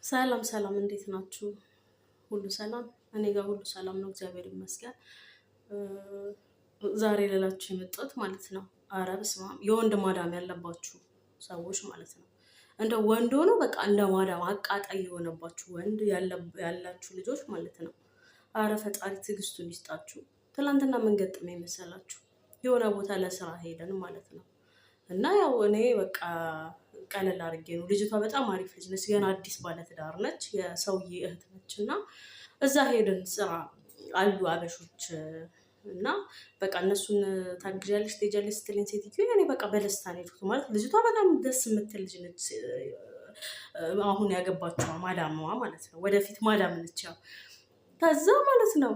ሰላም ሰላም፣ እንዴት ናችሁ? ሁሉ ሰላም? እኔ ጋር ሁሉ ሰላም ነው፣ እግዚአብሔር ይመስገን። ዛሬ ልላችሁ የመጣሁት ማለት ነው፣ ኧረ በስመ አብ፣ የወንድ ማዳም ያለባችሁ ሰዎች ማለት ነው። እንደ ወንድ ሆኖ በቃ እንደ ማዳም አቃጣይ የሆነባችሁ ወንድ ያላችሁ ልጆች ማለት ነው። አረ ፈጣሪ ትዕግስቱን ይስጣችሁ። ትላንትና ምን ገጠመኝ መሰላችሁ? የሆነ ቦታ ለስራ ሄደን ማለት ነው፣ እና ያው እኔ በቃ ቀለል አድርጌ ነው። ልጅቷ በጣም አሪፍ ልጅ ነች። ገና አዲስ ባለትዳር ነች። የሰውዬ እህት ነች። እና እዛ ሄድን፣ ስራ አሉ አበሾች፣ እና በቃ እነሱን ታግዣለሽ ትሄጃለሽ ስትለኝ ሴትዮ እኔ በቃ በደስታ ነው የሄድኩት። ማለት ልጅቷ በጣም ደስ የምትል ልጅ ነች። አሁን ያገባችዋ ማዳምዋ ማለት ነው። ወደፊት ማዳም ነች። ያው ከዛ ማለት ነው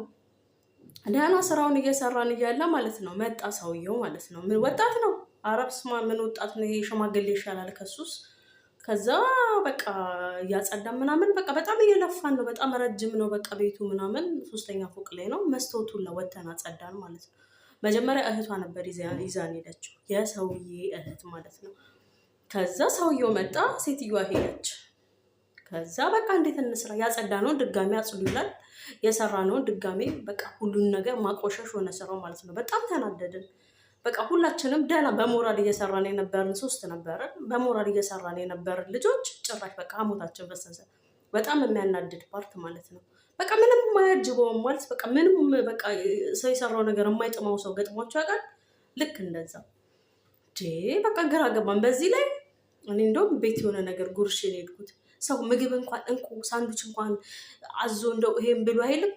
ደህና ስራውን እየሰራን እያለ ማለት ነው መጣ ሰውየው ማለት ነው። ምን ወጣት ነው፣ አረ በስማ፣ ምን ወጣት ነው ይሄ፣ ሽማግሌ ይሻላል ከሱስ። ከዛ በቃ እያጸዳ ምናምን በቃ በጣም እየለፋን ነው። በጣም ረጅም ነው በቃ ቤቱ ምናምን፣ ሶስተኛ ፎቅ ላይ ነው። መስታወቱን ለወተን አጸዳን ማለት ነው። መጀመሪያ እህቷ ነበር ይዛን ሄደችው፣ የሰውዬ እህት ማለት ነው። ከዛ ሰውየው መጣ፣ ሴትዮዋ ሄደች። ከዛ በቃ እንዴት እንስራ? ያጸዳነውን ድጋሚ አጽዱ ይላል። የሰራነውን ድጋሜ በቃ ሁሉን ነገር ማቆሸሽ ሆነ ስራው ማለት ነው። በጣም ተናደድን። በቃ ሁላችንም ደህና በሞራል እየሰራን የነበርን ሶስት ነበርን። በሞራል እየሰራን የነበርን ልጆች ጭራሽ በቃ ሐሞታችን ፈሰሰ። በጣም የሚያናድድ part ማለት ነው። በቃ ምንም የማያጅበውም ማለት በቃ ምንም በቃ ሰው የሰራው ነገር የማይጥመው ሰው ገጥሟቸው ያውቃል? ልክ እንደዛ በቃ ግራ ገባን። በዚህ ላይ እኔ እንደውም ቤት የሆነ ነገር ጉርሼ ነው የሄድኩት። ሰው ምግብ እንኳን እንኩ ሳንዱች እንኳን አዞ እንደው ይሄን ብሎ አይልም።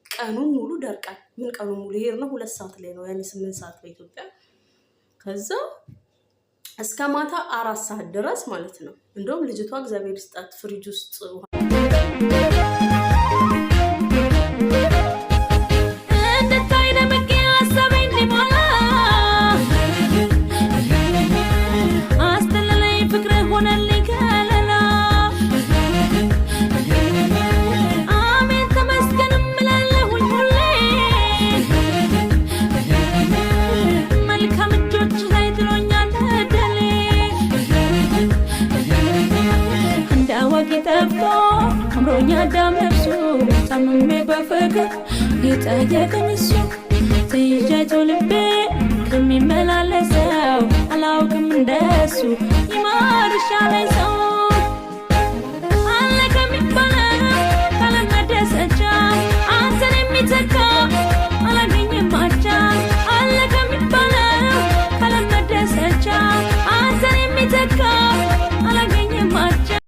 ቀኑን ሙሉ ደርቃል። ምን ቀኑን ሙሉ፣ የሄድነው 2 ሰዓት ላይ ነው፣ ያኔ 8 ሰዓት በኢትዮጵያ። ከዛ እስከ ማታ 4 ሰዓት ድረስ ማለት ነው። እንደውም ልጅቷ እግዚአብሔር ይስጣት ፍሪጅ ውስጥ እንድታይ ደምቄ ሀሳቤ እንዲሞላ አስጠለለኝ ፍቅርህ ሆነልኝ ከለላ። አሜን ተመስገን እምላለሁኝ ሁሌ መልካም እጆች ላይ ጥሎኛል እድሌ። እንደ አዋቂ ጠፍቶ አምሮኛ አዳም ነፍሱ ታምሜ በፍቅር የጠየቀኝ እሱ ተይዣቶ ልቤ ከሚመላለሰው አላውቅም እንደሱ ይማርሻለኝ ሰው።